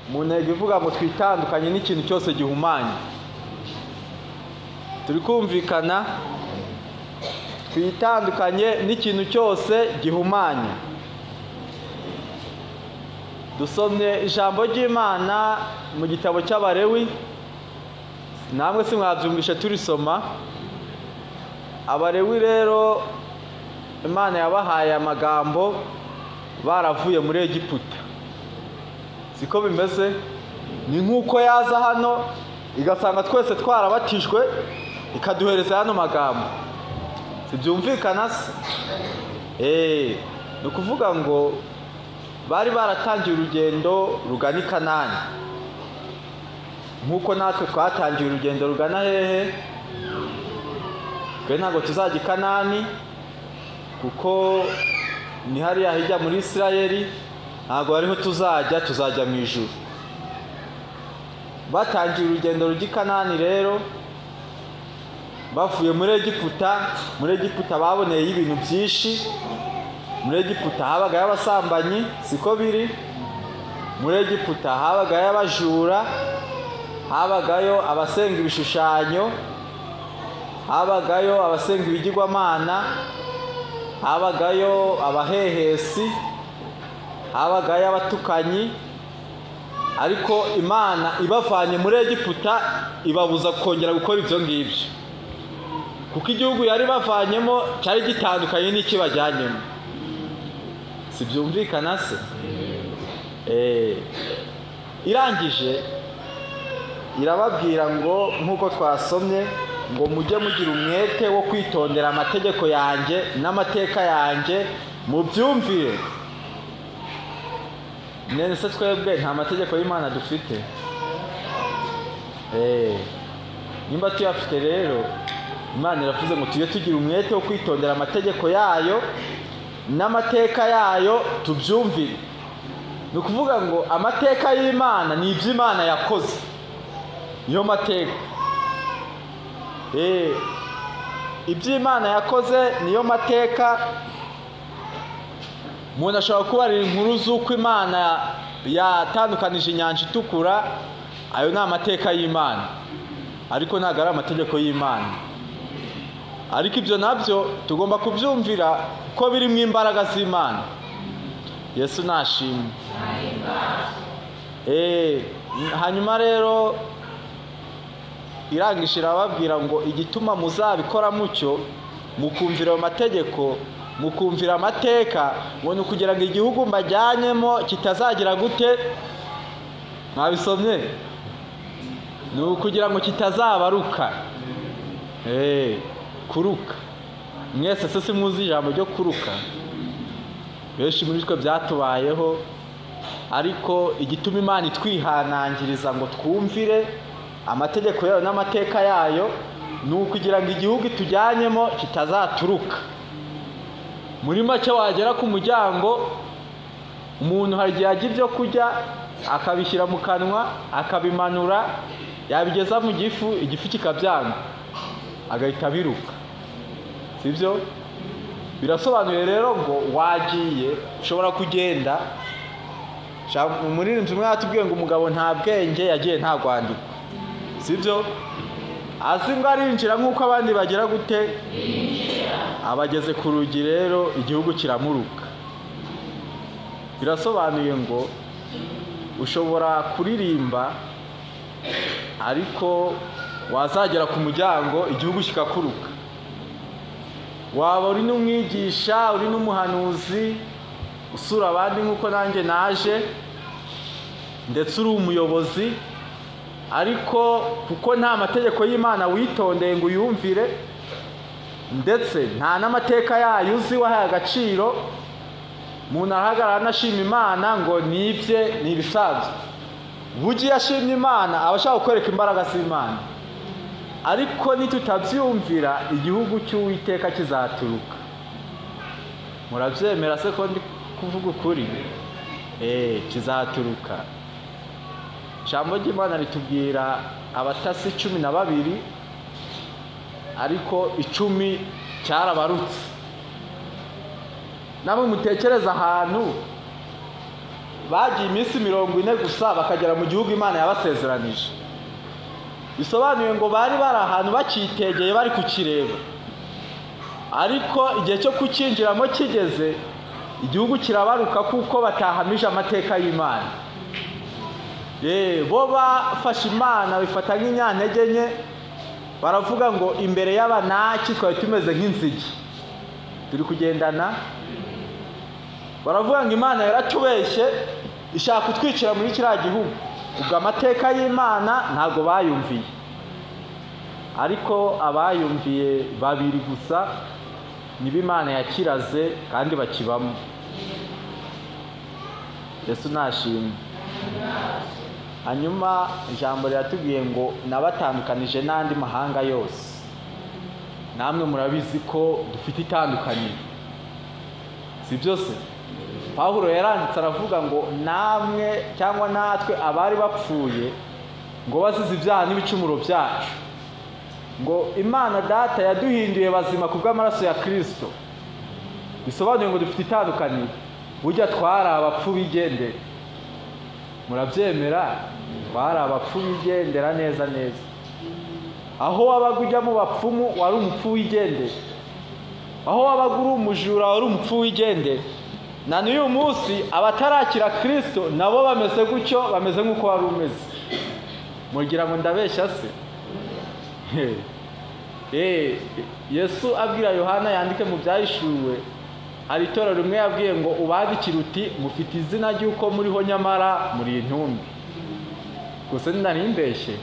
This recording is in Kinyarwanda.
Mu ntego ivuga ngo twitandukanye n'ikintu cyose gihumanye. Turi kumvikana? Twitandukanye n'ikintu cyose gihumanye. Dusomye ijambo ry'Imana mu gitabo cy'Abalewi, namwe si mwabyumvishe turisoma. Abalewi rero Imana yabahaye amagambo baravuye muri Egiputa. Siko bimeze? Ni nkuko yaza hano igasanga twese twarabatijwe ikaduhereza hano magambo. Sibyumvikana se? Ni ukuvuga ngo bari baratangiye urugendo rugana i Kanani, nkuko natwe twatangiye urugendo rugana hehe? Twe ntabwo tuzajya i Kanani kuko ni hariya hirya muri Isirayeli, ntabwo ariho tuzajya, tuzajya mu ijuru. Batangiye urugendo rujya i Kanani rero bavuye muri Egiputa. Muri Egiputa baboneye ibintu byinshi. Muri Egiputa habagayo abasambanyi, siko biri? Muri Egiputa habagayo abajura, habagayo abasenga ibishushanyo, habagayo abasenga ibigirwamana, habagayo abahehesi, habagayo abatukanyi. Ariko Imana ibavanye muri Egiputa ibabuza kongera gukora ibyo ngibyo, kuko igihugu yari bavanyemo cyari gitandukanye n'ikibajyanyemo. Sibyumvikana se? Irangije irababwira ngo nkuko twasomye ngo mujye mugira umwete wo kwitondera amategeko yanjye n'amateka yanjye mubyumvire. None se twebwe nta mategeko y'Imana dufite? Nimba tuyafite rero, Imana iravuze ngo tujye tugira umwete wo kwitondera amategeko yayo n'amateka yayo tubyumvire. Ni ukuvuga ngo amateka y'Imana ni ibyo Imana yakoze, niyo mateka. Ibyo Imana yakoze niyo mateka. Umuntu ashobora kubarira inkuru z'uko Imana yatandukanije inyanja itukura, ayo ni amateka y'Imana, ariko ntabwo ari amategeko y'Imana. Ariko ibyo nabyo tugomba kubyumvira ko biri mu imbaraga z'Imana. Yesu nashimwe. Hanyuma rero irangije irababwira ngo igituma muzabikora mucyo, mukumvira ayo mategeko, mukumvira amateka, ngo ni ukugira ngo igihugu mbajyanyemo kitazagira gute? Mwabisomye? Ni ukugira ngo kitazabaruka. Kuruka. Mwese se simuzi ijambo ryo kuruka? Benshi muri twe byatubayeho. Ariko igituma Imana itwihanangiriza ngo twumvire amategeko yayo n'amateka yayo ni ukugira ngo igihugu itujyanyemo kitazaturuka. Muri make wagera ku muryango, umuntu hari igihe ajya ibyo kurya akabishyira mu kanwa, akabimanura, yabigeza mu gifu, igifu kikabyanga, agahita abiruka. Sibyo? Birasobanuye rero ngo wagiye, ushobora kugenda. Umuririmbyi umwe yatubwiye ngo umugabo nta bwenge yagiye nta rwandiko. Sibyo? Azi ngo arinjira nk'uko abandi bagira gute? Abageze ku rugi rero igihugu kiramuruka. Birasobanuye ngo ushobora kuririmba ariko wazagera ku muryango igihugu kikakuruka. Waba uri n'umwigisha, uri n'umuhanuzi, usura abandi nk'uko nanjye naje, ndetse uri umuyobozi, ariko kuko nta mategeko y'Imana witondeye ngo uyumvire, ndetse nta n'amateka yayo uzi wahaye agaciro, umuntu arahagarara anashima Imana ngo nibye ni ibisanzwe. Bugiye ashimye Imana aba ashaka kwereka imbaraga z'Imana. Ariko nitutabyumvira igihugu cy'Uwiteka kizaturuka. Murabyemera se ko ndi kuvuga ukuri? Kizaturuka. Ijambo ry'Imana ritubwira abatasi 12, ariko 10 cyarabarutse. Namwe mutekereza ahantu Bagiye iminsi 40 gusa bakagera mu gihugu Imana yabasezeranije. Bisobanuye ngo bari bari ahantu bakitegeye, bari kukireba, ariko igihe cyo kukinjiramo kigeze igihugu kirabaruka kuko batahamije amateka y'Imana. Bo bafashe Imana bifata nk'inyantege nke, baravuga ngo imbere y'abanaki twari tumeze nk'inzige. Turi kugendana. Baravuga ngo Imana yaratubeshye, ishaka kutwicira muri kiriya gihugu. Ubwo amateka y'Imana ntabwo bayumviye, ariko abayumviye babiri gusa nibo Imana yakiraze kandi bakibamo. Yesu nashimwe. Hanyuma ijambo riratubwiye ngo nabatandukanije n'andi mahanga yose. Namwe murabizi ko dufite itandukaniro, si byose? Pawulo yaranditse aravuga ngo namwe cyangwa natwe abari bapfuye ngo bazize ibyaha n'ibicumuro byacu, ngo Imana Data yaduhinduye bazima kubw'amaraso ya Kristo. Bisobanuye ngo dufite itandukaniro. Burya twari abapfu bigendera, murabyemera? Twari abapfu bigendera neza neza. Aho wabaga ujya mu bapfumu wari umupfu wigendera, aho wabaga uri umujura wari umupfu wigendera. Na n'uyu munsi abatarakira Kristo nabo bameze gutyo, bameze nk'uko wari umeze. Mugira ngo ndabeshya se? Yesu abwira Yohana yandike mu byahishuwe, hari itorero rimwe yabwiye ngo ubandikire uti mufite izina ry'uko muriho nyamara muri intumbi. Gusa nari mbeshye.